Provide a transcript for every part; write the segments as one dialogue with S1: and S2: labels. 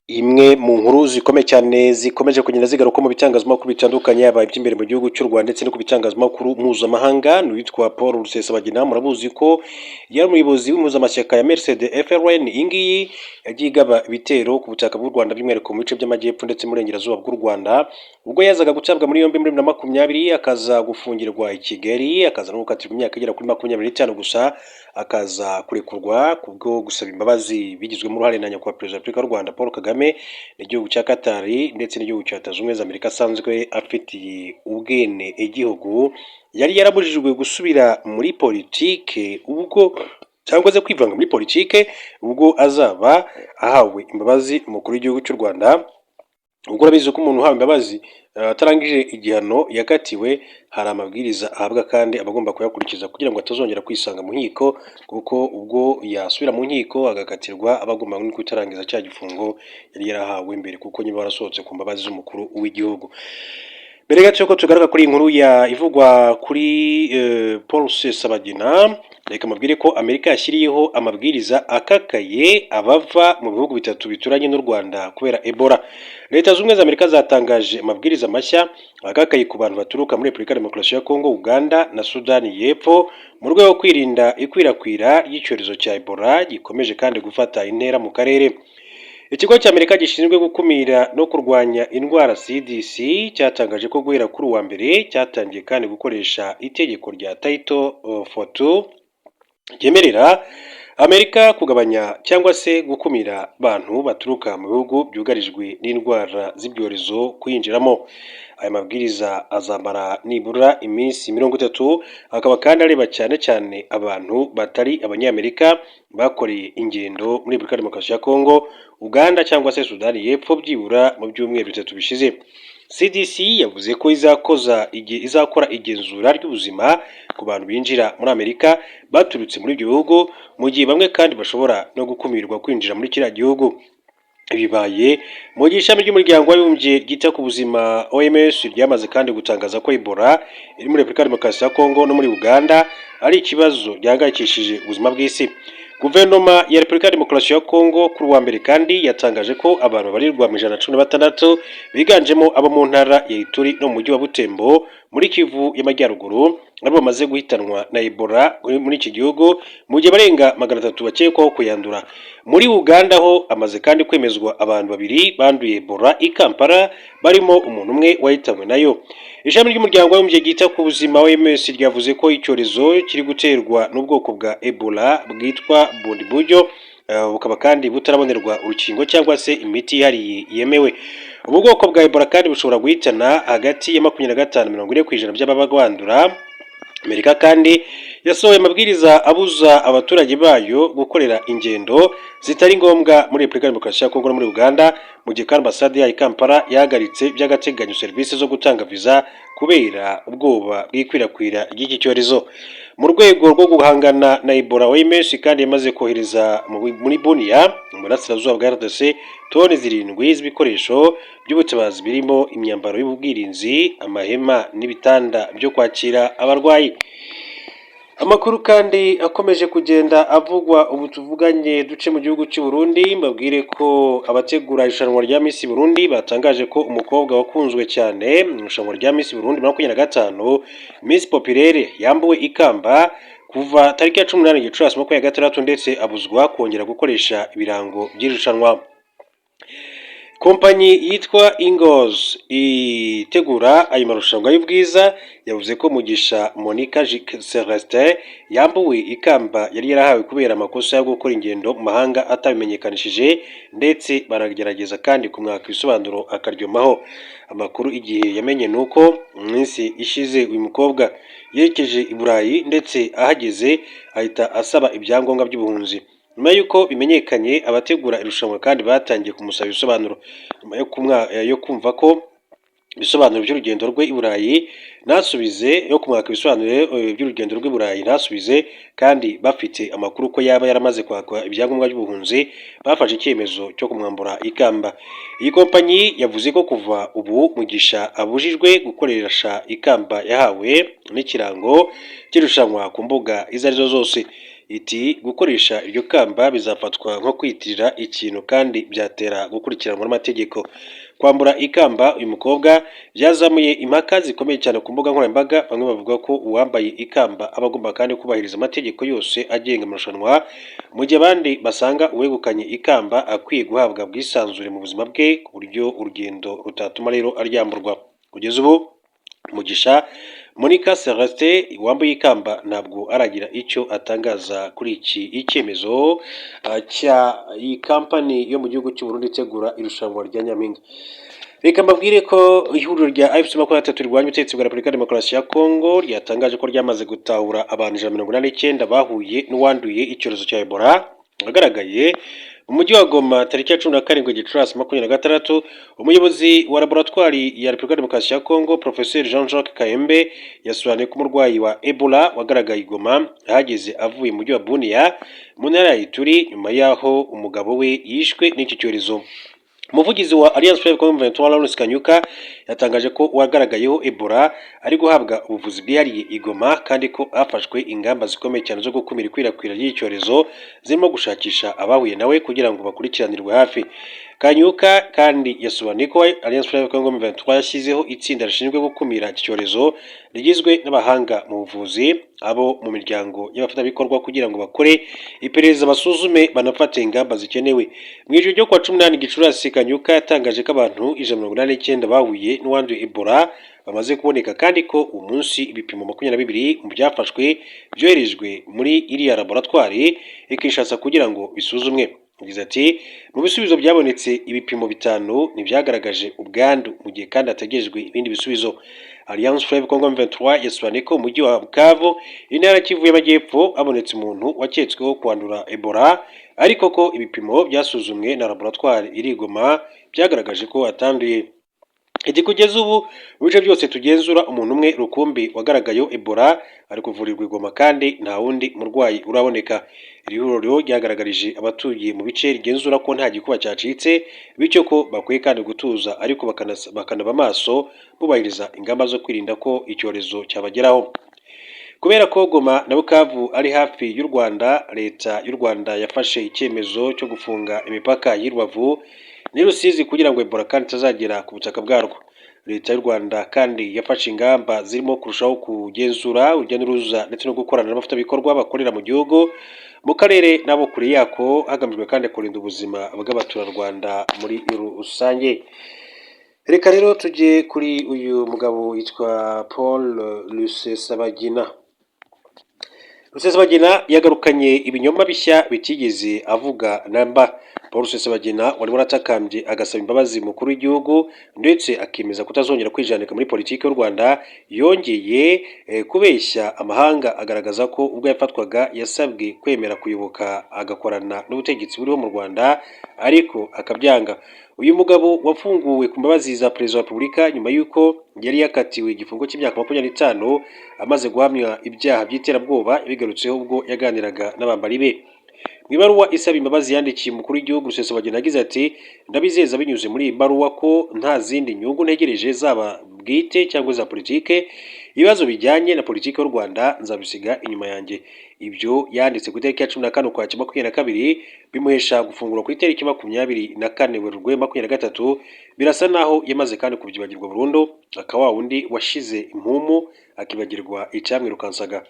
S1: Imwe mu nkuru zikomeye cyane zikomeje kugenda zigaruka mu bitangazamakuru bitandukanye, yaba iby'imbere mu gihugu cy'u Rwanda ndetse no ku bitangazamakuru mpuzamahanga, ni uwitwa Paul Rusesabagina. Muramuzi ko yari umuyobozi w'impuzamashyaka ya MRCD FLN. Iyi ngiyi yagiye igaba ibitero ku butaka bw'u Rwanda, by'umwihariko mu bice by'amajyepfo ndetse n'uburengerazuba bw'u Rwanda. Ubwo yazaga gutabwa muri yombi muri 2020, akaza gufungirwa i Kigali, akaza no gukatirwa imyaka igera kuri 25, gusa akaza kurekurwa kubwo gusaba imbabazi bigizwemo uruhare na Nyakubahwa Perezida wa Repubulika y'u Rwanda Paul Kagame n'igihugu cya Qatar ndetse n'igihugu cya Leta Zunze Ubumwe za Amerika asanzwe afitiye ubwene igihugu. Yari yarabujijwe gusubira muri politike ubwo cyangwa se kwivanga muri politike ubwo azaba ahawe imbabazi umukuru w'igihugu cy'u Rwanda. Ubwo urabizi ko umuntu uhawe imbabazi atarangije igihano yakatiwe, hari amabwiriza ahabwa kandi aba agomba kuyakurikiza kugira ngo atazongera kwisanga mu nkiko, kuko ubwo yasubira mu nkiko agakatirwa aba agomba no kutarangiza cya gifungo yari yarahawe mbere, kuko niba warasohotse ku mbabazi z'umukuru w'igihugu. Mbere gato yuko tugaruka kuri iyi nkuru ya ivugwa kuri Paul Rusesabagina, reka mabwire ko Amerika yashyiriyeho amabwiriza akakaye abava mu bihugu bitatu bituranye n'u Rwanda kubera Ebola. Leta Zunze Ubumwe za Amerika zatangaje amabwiriza mashya akakaye ku bantu baturuka muri Repubulika ya Demokarasi ya Kongo, Uganda na Sudani y'Epfo mu rwego rwo kwirinda ikwirakwira ry'icyorezo cya Ebola gikomeje kandi gufata intera mu karere. Ikigo cy'Amerika gishinzwe gukumira no kurwanya indwara, CDC, cyatangaje ko guhera kuri uwa mbere cyatangiye kandi gukoresha itegeko rya Title 42 ryemerera Amerika kugabanya cyangwa se gukumira abantu baturuka mu bihugu byugarijwe n'indwara z'ibyorezo kuyinjiramo. Aya mabwiriza azamara nibura iminsi 30, akaba kandi areba cyane cyane abantu batari Abanyamerika bakoreye ingendo muri Repubulika ya Demokarasi ya Kongo, Uganda cyangwa se Sudani y'Epfo byibura mu byumweru 3 bishize. CDC yavuze ko izakora igenzura ry'ubuzima ku bantu binjira muri Amerika baturutse muri ibyo bihugu, mu gihe bamwe kandi bashobora no gukumirwa kwinjira muri kiriya gihugu. Bibaye mu gihe ishami ry'Umuryango w'Abibumbye ryita ku buzima, OMS, ryamaze kandi gutangaza ko Ebola iri muri Repubulika ya Demokarasi ya Kongo no muri Uganda ari ikibazo gihangayikishije ubuzima bw'isi. Guverinoma ya Repubulika ya Demokarasi ya Kongo kuri uwa mbere kandi yatangaje ko abantu babarirwa mu 116, biganjemo abo mu ntara ya Ituri no mu mujyi wa Butembo muri Kivu y'Amajyaruguru, nabo bamaze guhitanwa na Ebola muri iki gihugu, mu gihe barenga 300 bakekwaho kuyandura. Muri Uganda ho amaze kandi kwemezwa abantu babiri banduye Ebola i Kampala, barimo umuntu umwe wahitanywe nayo. Ishami ry'Umuryango w'Abibumbye ryita ku buzima, OMS, ryavuze ko icyorezo kiri guterwa n'ubwoko bwa Ebola bwitwa Bundibugyo, bukaba kandi butarabonerwa urukingo cyangwa se imiti yihariye yemewe. Ubu bwoko bwa Ebola kandi bushobora guhitana hagati ya 25 40% by'ababa bandura. Amerika kandi yasohoye amabwiriza abuza abaturage bayo gukorera ingendo zitari ngombwa muri Repubulika ya Demokarasi ya Kongo no muri Uganda, mu gihe kandi ambasade yayo i Kampala yahagaritse by'agateganyo serivisi zo gutanga viza kubera ubwoba bw'ikwirakwira ry'iki cyorezo. Mu rwego rwo guhangana na Ebola, OMS kandi yamaze kohereza muri Bunia mu burasirazuba bwa RDC toni 7 z'ibikoresho by'ubutabazi birimo imyambaro y'ubwirinzi, amahema n'ibitanda byo kwakira abarwayi. Amakuru kandi akomeje kugenda avugwa ubu tuvuganye duce mu gihugu cy'u Burundi, mbabwire ko abategura irushanwa rya Miss Burundi batangaje ko umukobwa wakunzwe cyane mu irushanwa rya Miss Burundi 25, Miss Populaire, yambuwe ikamba kuva tariki ya 18 Gicurasi 26, ndetse abuzwa kongera gukoresha ibirango by'irushanwa. Kompanyi yitwa Ingos itegura ayo marushanwa y'ubwiza yavuze ko Mugisha Monica Celestin yambuwe ikamba yari yarahawe kubera amakosa yo gukora ingendo mu mahanga atabimenyekanishije, ndetse baragerageza kandi kumwaka ibisobanuro akaryomaho. Amakuru Igihe yamenye ni uko mu minsi ishize uyu mukobwa yerekeje i Burayi, ndetse ahageze ahita asaba ibyangombwa by'ubuhunzi. Nyuma y'uko bimenyekanye, abategura irushanwa kandi batangiye kumusaba ibisobanuro. Nyuma yo kumva ko ibisobanuro by'urugendo rwe i Burayi ntasubize, yo kumwaka ibisobanuro by'urugendo rw'i Burayi ntasubize, kandi bafite amakuru ko yaba yaramaze kwakwa ibyangombwa by'ubuhunzi, bafashe icyemezo cyo kumwambura ikamba. Iyi kompanyi yavuze ko kuva ubu Mugisha abujijwe gukoresha ikamba yahawe n'ikirango cy'irushanwa ku mbuga izo arizo zose. Iti gukoresha iryo kamba bizafatwa nko kwiyitirira ikintu kandi byatera gukurikiranwa n'amategeko. Kwambura ikamba uyu mukobwa byazamuye impaka zikomeye cyane ku mbuga nkoranyambaga. Bamwe bavuga ko uwambaye ikamba aba agomba kandi kubahiriza amategeko yose agenga amarushanwa, mu gihe abandi basanga uwegukanye ikamba akwiye guhabwa ubwisanzure mu buzima bwe, ku buryo urugendo rutatuma rero aryamburwa. Kugeza ubu Mugisha Monica Celestin wambaye ikamba ntabwo aragira icyo atangaza kuri iki icyemezo cya iyi kampani yo mu gihugu cy'u Burundi itegura irushanwa rya Nyampinga. Reka mbabwire ko ihuriro rya AFC 23 rirwanya ubutegetsi bwa Repubulika ya Demokarasi ya Kongo ryatangaje ko ryamaze gutahura abantu 189 bahuye n'uwanduye icyorezo cya Ebola wagaragaye mu mujyi wa Goma tariki ya 17 Gicurasi 26. Umuyobozi wa laboratwari ya Repubulika ya Demokarasi ya Kongo, Professeur Jean-Jacques Kayembe, yasobanuye ko umurwayi wa Ebola wagaragaye i Goma ahageze avuye mu mujyi wa Bunia mu ntara ya Ituri, nyuma y'aho umugabo we yishwe n'iki cyorezo. Umuvugizi wa Alliance Fleuve Congo 23, Lawrence Kanyuka, yatangaje ko uwagaragayeho Ebola ari guhabwa ubuvuzi bwihariye i Goma, kandi ko hafashwe ingamba zikomeye cyane zo gukumira ikwirakwira ry'iki cyorezo, zirimo gushakisha abahuye nawe kugira ngo bakurikiranirwe hafi. Kanyuka kandi yasobanuye ko Alliance Fleuve Congo 23 yashyizeho itsinda rishinzwe gukumira iki cyorezo, rigizwe n'abahanga mu buvuzi, abo mu miryango y'abafatanyabikorwa, kugira ngo bakore iperereza, basuzume, banafate ingamba zikenewe. Mu ijoro ryo kuwa 18 Gicurasi, Kanyuka yatangaje ko abantu 189 bahuye n'uwanduye Ebola bamaze kuboneka, kandi ko uwo munsi ibipimo 22 mu byafashwe byoherejwe muri iriya laboratwari i Kinshasa kugira ngo bisuzumwe. Yagize ati: "Mu bisubizo byabonetse, ibipimo bitanu ntibyagaragaje ubwandu, mu gihe kandi hategerejwe ibindi bisubizo." Alliance Fleuve Congo M23 yasobanuye ko mu mujyi wa Bukavu, intara ya Kivu y'Amajyepfo, habonetse umuntu waketsweho kwandura Ebola, ariko ko ibipimo byasuzumwe na laboratwari iri i Goma byagaragaje ko atanduye. Iti kugeza ubu mu bice byose tugenzura, umuntu umwe rukumbi wagaragayeho Ebola ari kuvurirwa i Goma, kandi nta wundi murwayi uraboneka. Iri huriro ryagaragarije abatuye mu bice rigenzura ko nta gikuba cyacitse, bityo ko bakwiye kandi gutuza, ariko bakanaba maso bubahiriza ingamba zo kwirinda ko icyorezo cyabageraho. Kubera ko Goma na Bukavu ari hafi y'u Rwanda, Leta y'u Rwanda yafashe icyemezo cyo gufunga imipaka y'i Rubavu n'i Rusizi kugira ngo Ebola kandi itazagera ku butaka bwarwo. Leta y'u Rwanda kandi yafashe ingamba zirimo kurushaho kugenzura urujya n'uruza ndetse no gukorana n'abafatanyabikorwa bakorera mu gihugu, mu karere n'abo kure yako, hagamijwe kandi kurinda ubuzima bw'abaturarwanda muri rusange. Reka rero tujye kuri uyu mugabo witwa Paul Rusesabagina. Rusesabagina yagarukanye ibinyoma bishya bitigeze avuga namba. Paul Rusesabagina wari waratakambye agasaba imbabazi umukuru w'igihugu ndetse akemeza kutazongera kwijandika muri politiki y'u Rwanda, yongeye kubeshya amahanga, agaragaza ko ubwo yafatwaga yasabwe kwemera kuyoboka agakorana n'ubutegetsi buriho mu Rwanda, ariko akabyanga. Uyu mugabo wafunguwe ku mbabazi za Perezida wa Repubulika nyuma y'uko yari yakatiwe igifungo cy'imyaka 25 amaze guhamywa ibyaha by'iterabwoba, yabigarutseho ubwo yaganiraga n'abambari be. Mu ibaruwa isaba imbabazi yandikiye umukuru w'igihugu, Rusesabagina yagize ati: "Ndabizeza binyuze muri iyi baruwa ko nta zindi nyungu ntegereje, zaba bwite cyangwa za politike. Ibibazo bijyanye na politiki y'u Rwanda nzabisiga inyuma yanjye." Ibyo yanditse ku itariki ya 14 Ukwakira 22, bimuhesha gufungurwa ku itariki 24 Werurwe 23. Birasa naho yamaze kandi kubyibagirwa burundu, akaba wa wundi washize impumu akibagirwa icyamwirukansaga.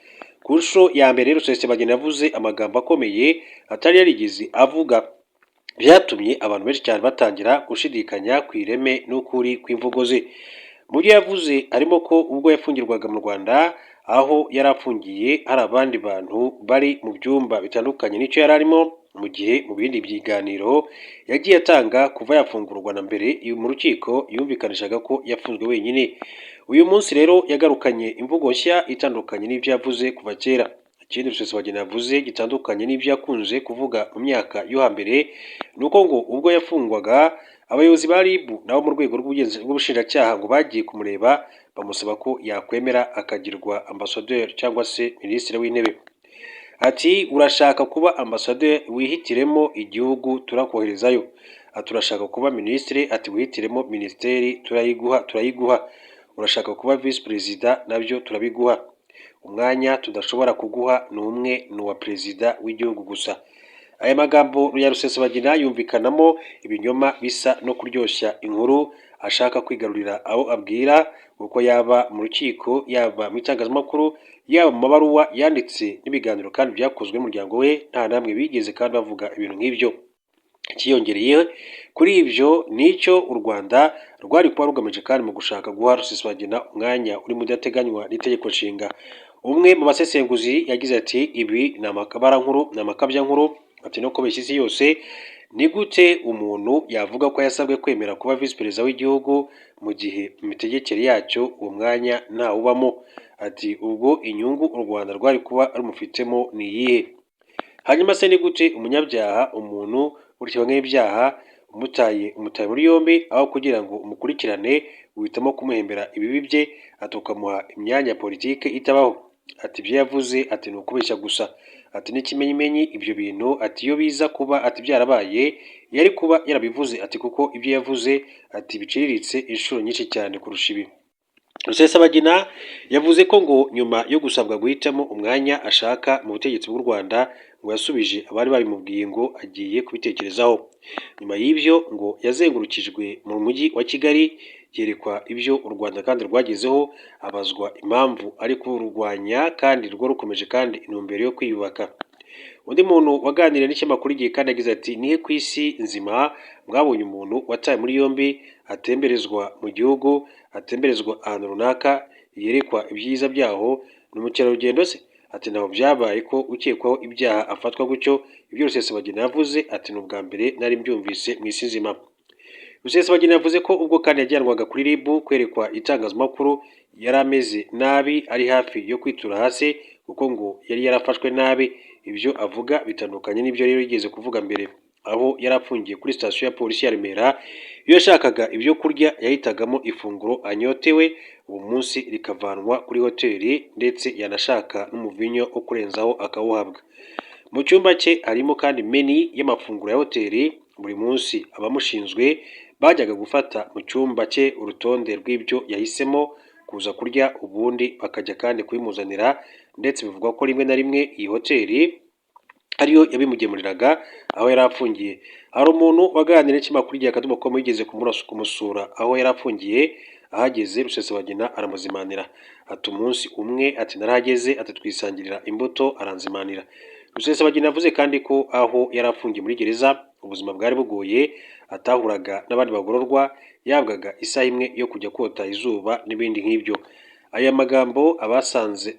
S1: Ku nshuro ya mbere Rusesabagina yavuze amagambo akomeye atari yarigeze avuga, byatumye abantu benshi cyane batangira gushidikanya ku ireme n'ukuri kw'imvugo ze. Mu byo yavuze harimo ko ubwo yafungirwaga mu Rwanda, aho yari afungiye hari abandi bantu bari mu byumba bitandukanye n'icyo yari arimo, mu gihe mu bindi biganiro yagiye atanga kuva yafungurwa na mbere mu rukiko yumvikanishaga ko yafunzwe wenyine. Uyu munsi rero yagarukanye imvugo nshya itandukanye n'ibyo yavuze kuva kera. Ikindi Rusesabagina yavuze gitandukanye n'ibyo yakunze kuvuga mu myaka yo hambere ni uko ngo ubwo yafungwaga, abayobozi ba RIB nabo mu rwego rw'ubushinjacyaha ngo bagiye kumureba, bamusaba ko yakwemera akagirwa ambasaderi cyangwa se minisitiri w'intebe. Ati: "Urashaka kuba ambasaderi, wihitiremo igihugu turakoherezayo." Ati: "Urashaka kuba minisitiri?" Ati: "Wihitiremo minisiteri turayiguha, turayiguha. Urashaka kuba visi perezida? Nabyo turabiguha." Umwanya tudashobora kuguha ni umwe, ni uwa perezida w'igihugu gusa. Aya magambo ya Rusesabagina yumvikanamo ibinyoma bisa no kuryoshya inkuru, ashaka kwigarurira abo abwira, kuko yaba mu rukiko, yaba mu itangazamakuru, yaba mu mabaruwa yanditse n'ibiganiro kandi byakozwe n'umuryango we, nta namwe bigeze kandi bavuga ibintu nk'ibyo. Ikiyongereye kuri ibyo nicyo u Rwanda rwari kuba rugamije kandi mu gushaka guha Rusesabagina umwanya uri mu bidateganywa n'itegeko nshinga. Umwe mu basesenguzi yagize ati: "Ibi ni amakabarankuru, ni amakabyankuru," ati, "no kubeshya isi yose. Ni gute umuntu yavuga ko yasabwe kwemera kuba visi perezida w'igihugu mu gihe mu mitegekere yacyo uwo mwanya ntawubamo?" Ati: "Ubwo inyungu u Rwanda rwari kuba rumufitemo ni iyihe? Hanyuma se ni gute umunyabyaha, umuntu ukurikiranyweho ibyaha, umutaye muri yombi, aho kugira ngo umukurikirane uhitamo kumuhembera ibibi bye?" Ati: "Ukamuha imyanya ya politike itabaho." Ati: "Ibyo yavuze," ati, "ni ukubeshya gusa." Ati: "N'ikimenyimenyi ibyo bintu," ati, "iyo biza kuba," ati, "byarabaye, yari kuba yarabivuze," ati, "kuko ibyo yavuze," ati, "biciriritse inshuro nyinshi cyane kurusha ibi." Rusesabagina yavuze ko ngo nyuma yo gusabwa guhitamo umwanya ashaka mu butegetsi bw'u Rwanda, ngo yasubije abari babimubwiye ngo agiye kubitekerezaho. Nyuma y'ibyo ngo yazengurukijwe mu mujyi wa Kigali, yerekwa ibyo u Rwanda kandi rwagezeho, abazwa impamvu ari kururwanya kandi rwo rukomeje kandi intumbero yo kwiyubaka. Undi muntu waganiriye n'ikinyamakuru Igihe kandi yagize ati: "Nihe ku isi nzima mwabonye umuntu watawe muri yombi atemberezwa mu gihugu, atemberezwa ahantu runaka, yerekwa ibyiza byaho? Ni umukerarugendo se?" Ati: "Ntabwo byabaye ko ukekwaho ibyaha afatwa gutyo. Ibyo Rusesabagina yavuze," ati, "ni ubwa mbere nari mbyumvise mu isi nzima." Rusesabagina yavuze ko ubwo kandi yajyanwaga kuri RIB kwerekwa itangazamakuru, yari ameze nabi, ari hafi yo kwitura hasi, kuko ngo yari yarafashwe nabi. Ibyo avuga bitandukanye n'ibyo rero yigeze kuvuga mbere aho yari afungiye kuri sitasiyo ya polisi ya Remera. Iyo yashakaga ibyo kurya yahitagamo ifunguro anyotewe uwo munsi rikavanwa kuri hoteli, ndetse yanashaka n'umuvinyo wo kurenzaho akawuhabwa. Mu cyumba cye harimo kandi menu y'amafunguro ya hoteli. Buri munsi abamushinzwe bajyaga gufata mu cyumba cye urutonde rw'ibyo yahisemo kuza kurya, ubundi bakajya kandi kubimuzanira, ndetse bivugwa ko rimwe na rimwe iyi hoteli ariyo yabimugemuriraga aho yari afungiye. Hari umuntu waganiriye n'ikinyamakuru Igihe akadomo com yigeze kumusura aho yari afungiye. Ahageze Rusesabagina aramuzimanira. Ati: "Umunsi umwe," ati, "narahageze," ati, "twisangirira imbuto, aranzimanira." Rusesabagina yavuze kandi ko aho yari afungiye muri gereza ubuzima bwari bugoye, atahuraga n'abandi bagororwa, yahabwaga isaha imwe yo kujya kota izuba n'ibindi nk'ibyo. Aya magambo abasanze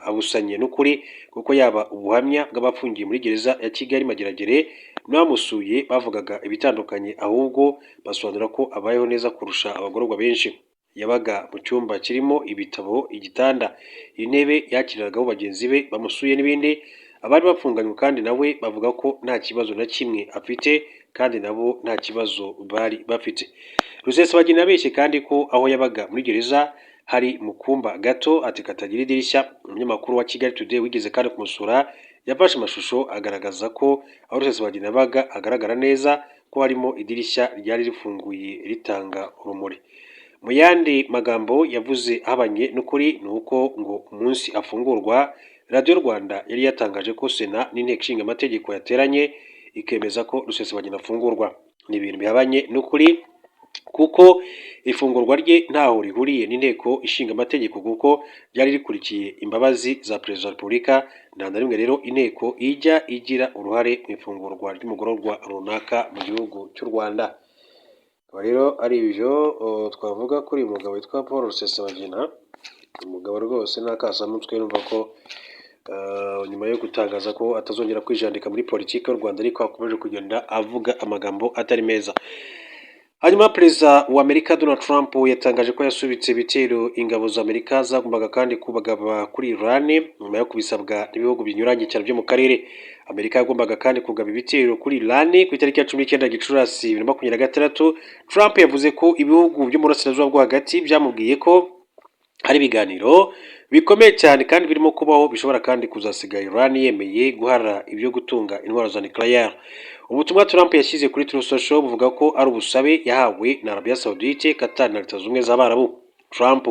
S1: abusanye n'ukuri, kuko yaba ubuhamya bw'abafungiye muri gereza ya Kigali Mageragere n'abamusuye bavugaga ibitandukanye, ahubwo basobanura ko abayeho neza kurusha abagororwa benshi. Yabaga mu cyumba kirimo ibitabo, igitanda, intebe yakiriragaho bagenzi be bamusuye n'ibindi. Abari bafunganywe kandi nawe bavuga ko nta kibazo na kimwe afite, kandi nabo nta kibazo bari bafite. Rusesabagina yabeshye kandi ko aho yabaga muri gereza hari mu kumba gato, ati katagira idirishya. Umunyamakuru wa Kigali Today wigeze kandi kumusura yafashe amashusho agaragaza ko aho Rusesabagina yabaga agaragara neza ko harimo idirishya ryari rifunguye ritanga urumuri. Mu yandi magambo yavuze ahabanye n'ukuri ni uko ngo umunsi afungurwa, Radiyo Rwanda yari yatangaje ko Sena n'Inteko Ishinga Amategeko yateranye ikemeza ko Rusesabagina afungurwa. Ni ibintu bihabanye n'ukuri, kuko ifungurwa rye ntaho rihuriye n'Inteko Ishinga Amategeko, kuko ryari rikurikiye imbabazi za Perezida wa Repubulika. Nta na rimwe rero inteko ijya igira uruhare mu ifungurwa ry'umugororwa runaka mu gihugu cy'u Rwanda. Akaba rero ari ibyo twavuga kuri uyu mugabo witwa Paul Rusesabagina. Umugabo rwose ni akasamutwe. Numva ko nyuma yo gutangaza ko atazongera kwijandika muri politiki y'u Rwanda, ariko akomeje kugenda avuga amagambo atari meza. Hanyuma Perezida wa Amerika Donald Trump yatangaje ko yasubitse ibitero ingabo za Amerika zagombaga kandi kubagaba kuri Iran, nyuma yo kubisabwa n'ibihugu binyuranye cyane byo mu karere. Amerika yagombaga kandi kugaba ibitero kuri Iran ku itariki ya 19 Gicurasi 2026. Trump yavuze ko ibihugu byo mu burasirazuba bwo hagati byamubwiye ko hari ibiganiro bikomeye cyane kandi birimo kubaho, bishobora kandi kuzasiga Iran yemeye guhara ibyo gutunga intwaro za nucléaire. Ubutumwa Trump yashyize kuri Truth Social buvuga ko ari ubusabe yahawe na Arabia Saudite, Qatar na Leta Zunze Ubumwe z'Abarabu. Trump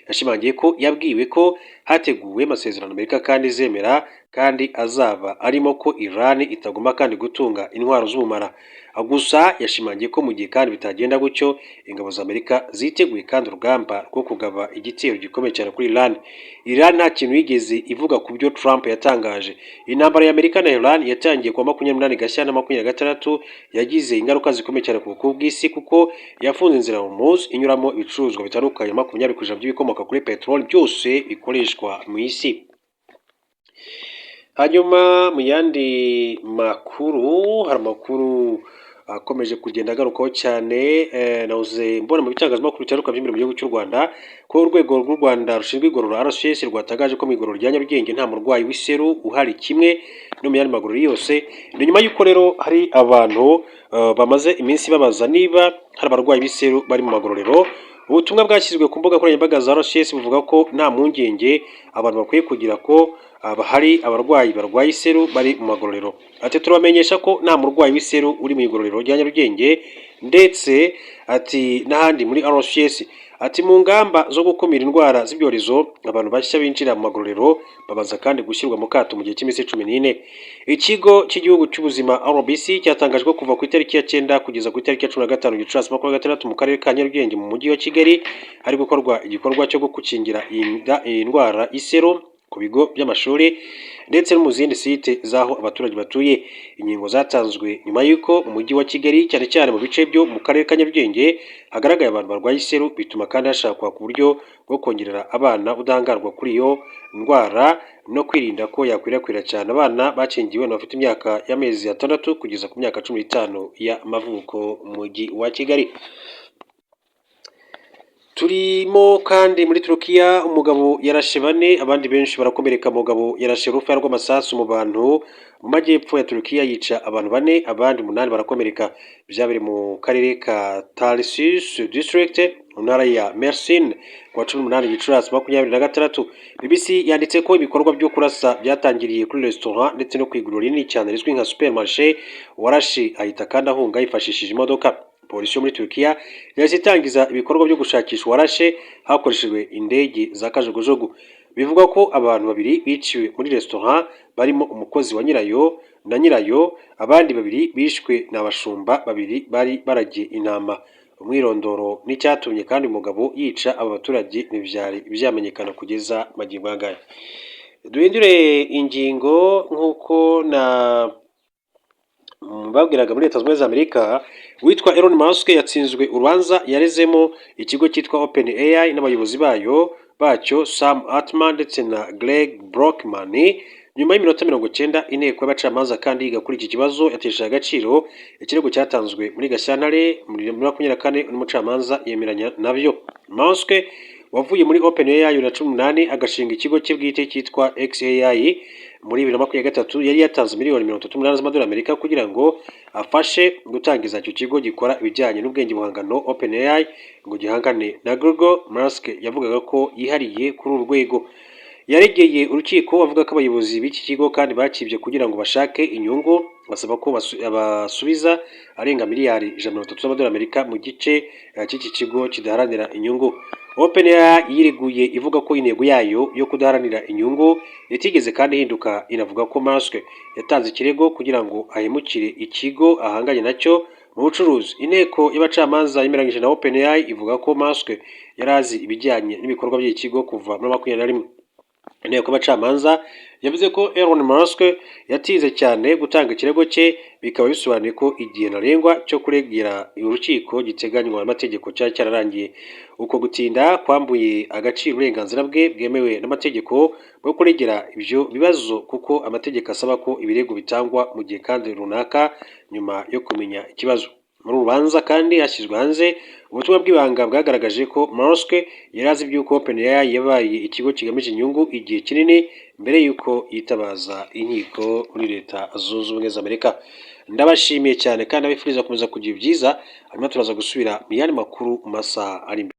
S1: yashimangiye ko yabwiwe ko Hateguwe amasezerano Amerika kandi izemera kandi azaba arimo ko Iran itagomba kandi gutunga intwaro z'ubumara. Gusa yashimangiye ko mu gihe kandi bitagenda gutyo, ingabo za Amerika ziteguye kandi urugamba rwo kugaba igitero gikomeye cyane kuri Iran. Iran nta kintu yigeze ivuga ku byo Trump yatangaje. Intambara ya Amerika na Iran yatangiye kuwa 28 Gashyantare 26, yagize ingaruka zikomeye cyane ku bukungu bw'isi kuko yafunze inzira Hormuz inyuramo ibicuruzwa bitandukanye, 20% by'ibikomoka kuri peteroli byose bikoreshwa mu isi. Hanyuma mu yandi makuru, hari amakuru akomeje kugenda agarukaho cyane. Nahoze mbona mu bitangazamakuru bitandukanye by'imbere mu gihugu cy'u Rwanda ko urwego rw'u Rwanda rushinzwe igorora RCS rwatangaje ko mu igorora rya Nyarugenge nta murwayi w'iseru uhari, kimwe no mu yandi magororero yose. Ni nyuma y'uko rero hari abantu bamaze iminsi babaza niba hari abarwayi b'iseru bari mu magororero. Ubutumwa bwashyizwe ku mbuga nkoranyambaga za RCS buvuga ko nta mpungenge abantu bakwiye kugira ko hari abarwayi barwaye iseru bari mu magororero. Ati: "Turabamenyesha ko nta murwayi w'iseru uri mu igororero rya Nyarugenge ndetse ati n'ahandi muri RCS." Ati: "Mu ngamba zo gukumira indwara z'ibyorezo, abantu bashya binjira mu magororero babanza kandi gushyirwa mu kato mu gihe cy'iminsi 14." Ikigo cy'igihugu cy'ubuzima RBC cyatangaje ko kuva ku itariki ya 9 kugeza ku itariki ya 15 Gicurasi 26, mu karere ka Nyarugenge mu mujyi wa Kigali hari gukorwa igikorwa cyo gukingira iyi ndwara y'iseru ku bigo by'amashuri ndetse no mu zindi site z'aho abaturage batuye. Inkingo zatanzwe nyuma y'uko mu mujyi wa Kigali, cyane cyane mu bice byo mu karere ka Nyarugenge, hagaragaye abantu barwaye iseru, bituma kandi hashakwa ku buryo bwo kongerera abana ubudahangarwa kuri iyo ndwara no kwirinda ko yakwirakwira cyane. Abana bakingiwe ni abafite imyaka y'amezi 6 kugeza ku myaka 15 y'amavuko mu mujyi wa Kigali. Turimo kandi muri Turukiya, umugabo yarashe bane abandi benshi barakomereka. Umugabo yarashe urufaya rw'amasasu mu bantu mu majyepfo ya Turukiya, yica abantu bane abandi umunani barakomereka. Byabereye mu karere ka Tarsus District mu ntara ya Mersin ku wa 18 Gicurasi 26. BBC yanditse ko ibikorwa byo kurasa byatangiriye kuri restaurant ndetse no ku iguriro rinini cyane rizwi nka supermarché. Uwarashe ahita kandi ahunga yifashishije imodoka. Polisi yo muri Turukiya yahise itangiza ibikorwa byo gushakisha uwarashe hakoreshejwe indege za kajugujugu. Bivugwa ko abantu babiri biciwe muri restaurant barimo umukozi wa nyirayo na nyirayo, abandi babiri bishwe ni abashumba babiri bari baragiye intama. Umwirondoro n'icyatumye kandi umugabo yica aba baturage ntibyari byamenyekana kugeza magingo aya ngaya. Duhindure ingingo. Nk'uko na babwiraga, muri Leta Zunze Ubumwe za Amerika witwa Elon Musk yatsinzwe urubanza yarezemo ikigo cyitwa OpenAI n'abayobozi bacyo Sam Altman ndetse na Greg Brockman. Nyuma y'iminota 90 inteko y'abacamanza kandi yiga kuri iki kibazo, yatesheje agaciro ikirego cyatanzwe muri Gashyantare muri 24, n'umucamanza yemeranya nabyo. Musk wavuye muri OpenAI 2018 agashinga ikigo cye bwite cyitwa xAI muri 2023, yari yatanze miliyoni 38 z'amadolari Amerika kugira ngo afashe gutangiza icyo kigo gikora ibijyanye n'ubwenge buhangano OpenAI ngo gihangane na Google. Musk yavugaga ko yihariye kuri uru rwego. Yaregeye urukiko avuga ko abayobozi b'iki kigo kandi bakibye kugira ngo bashake inyungu, basaba ko basubiza arenga miliyari 130 z'amadolari Amerika mu gice cy'iki kigo kidaharanira inyungu. OpenAI yireguye ivuga ko intego yayo yo kudaharanira inyungu itigeze kandi ihinduka, inavuga ko Musk yatanze ikirego kugira ngo ahemukire ikigo ahanganye nacyo mu bucuruzi. Inteko y'abacamanza yemeranyije na OpenAI, ivuga ko Musk yari azi ibijyanye n'ibikorwa by'iki kigo kuva muri 21. Inteko y'abacamanza yavuze ko Elon Musk yatinze cyane gutanga ikirego cye, bikaba bisobanuye ko igihe ntarengwa cyo kuregera urukiko giteganywa n'amategeko cyari cyararangiye. Uko gutinda kwambuye agaciro uburenganzira bwe bwemewe n'amategeko bwo kuregera ibyo bibazo, kuko amategeko asaba ko ibirego bitangwa mu gihe kandi runaka nyuma yo kumenya ikibazo. Muri uru rubanza kandi hashyizwe hanze ubutumwa bw'ibanga bwagaragaje ko Musk yari azi iby'uko OpenAI yabaye ikigo kigamije inyungu igihe kinini mbere y'uko yitabaza inkiko muri Leta Zunze Ubumwe za Amerika. Ndabashimiye cyane kandi abifuriza gukomeza kugira ibyiza, hanyuma turaza gusubira mu yandi makuru mu masaha ari imbere.